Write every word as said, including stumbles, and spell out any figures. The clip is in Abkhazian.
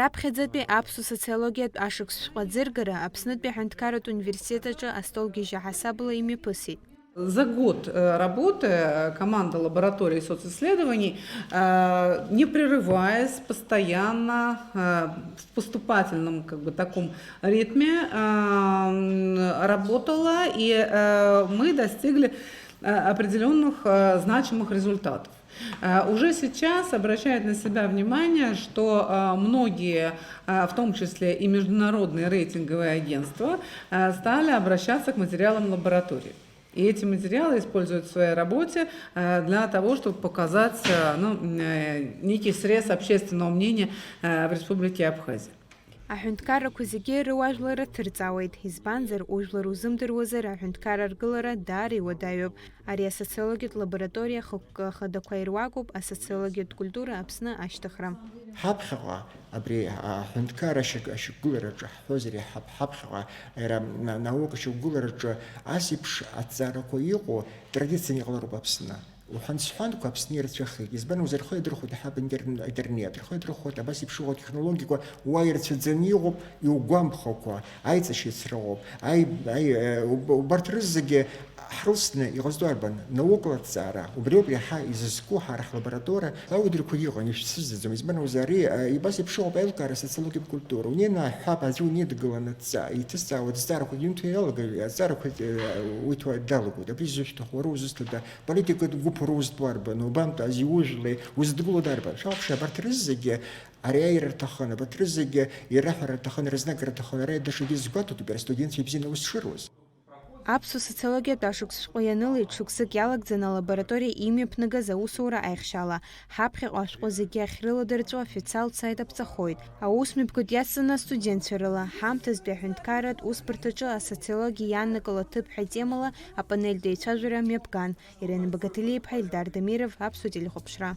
Раԥхьаӡатәи аԥсуа социологиатә ашықәс шәҟәы аӡыргара Аԥснытәи аҳәынҭқарратә университет аҿы астолгьежьра ҳасабала имҩаԥысит. За год э, работы э, команда лаборатории социсследований, э, не прерываясь, постоянно э, в поступательном как бы таком ритме э, работала, и э, мы достигли э, определенных э, значимых результатов. Э, Уже сейчас обращает на себя внимание, что э, многие, э, в том числе и международные рейтинговые агентства, э, стали обращаться к материалам лаборатории. И эти материалы используют в своей работе э, для того, чтобы показать э, ну, э, некий срез общественного мнения э, в Республике Абхазия. Аҳәынҭқаррақәа зегьы рыуаажәлар рыҭырҵаауеит, избанзар, ужәлар узымдыруазар аҳәынҭқарра аргылара даара иуадаҩуп. Ари асоциологиатә лабораториа ахықәкы ахадақәа ируакуп асоциологиатә культура Аԥсны ашьҭыхра. Ҳаԥхьаҟа абри аҳәынҭқарра ашьақәгылараҿы ҳҳәозар иаҳҳәап, ҳаԥхьаҟа иара наука ашьақәгылараҿы ас еиԥш аҭҵаарақәа иҟоу традицианы иҟалароуп Аԥсны. Уҳәан-сҳәанқәа Аԥсны ирацәахеит. Избан акәзар, рхы иадырхәоит иҳаб интернет, рхы иадырхәоит, абас еиԥш иҟоу атехнологиақәа уа ирацәаӡаны иҟоуп, иугәамԥхакәа, аиҵашьыцра ыҟоуп, аи-, аи-, э, уб-, убарҭ рызегьы ҳрылсны иҟазҵо арбан? Наукала аҭҵаара, убриоуп иаҳа изызку ҳара ҳлаборатора, ауадарақәа иҟан, ишәцәыӡӡом, избан акәзар, ари, э, абас еиԥш ыҟоуп аилкаара асоциологиатә культура. Унеины аҳәап аӡәы унидгыланы дҵа-, иҭызҵаауа дызҵаарақәа иумҭо иалагоит, аҭҵаарақәа, э, уиҭо далагоит, абри зышәҭаху, уара узусҭада? Политикатә гәыԥ рузтәу арбану, убантәи азы иужәлеи, узыдгыло дарбан? Шәаҳәшьа, абарҭ рызегьы ари аиара рҭахын, абарҭ рызегьы ираҳәара рҭахын, рызнагара рҭахын, ара дашагьы згәаҭатәуп, иара астудентцәа ибзианы аус шыруаз. Аԥсуа социологиатә ашықәс шәҟәы ианылеит, шықәсык иалагӡаны алабораториа имҩаԥнагаз аусура аихшьала. Ҳаԥхьаҟа ашәҟәы зегьы ахьрыладырҵәо официалтә сайт аԥҵахоит. Аус мҩаԥгатә иацҵаны астудентцәа рыла, ҳамҭазтәи аҳәынҭқарратә усбарҭаҿы асоциологиа иааннакыло аҭыԥ ҳәа атемала апанельтә еицәажәара мҩаԥган. Ирина Багаҭелиаԥҳа, Ильдар Дамиров, Аԥсуа телехәаԥшра.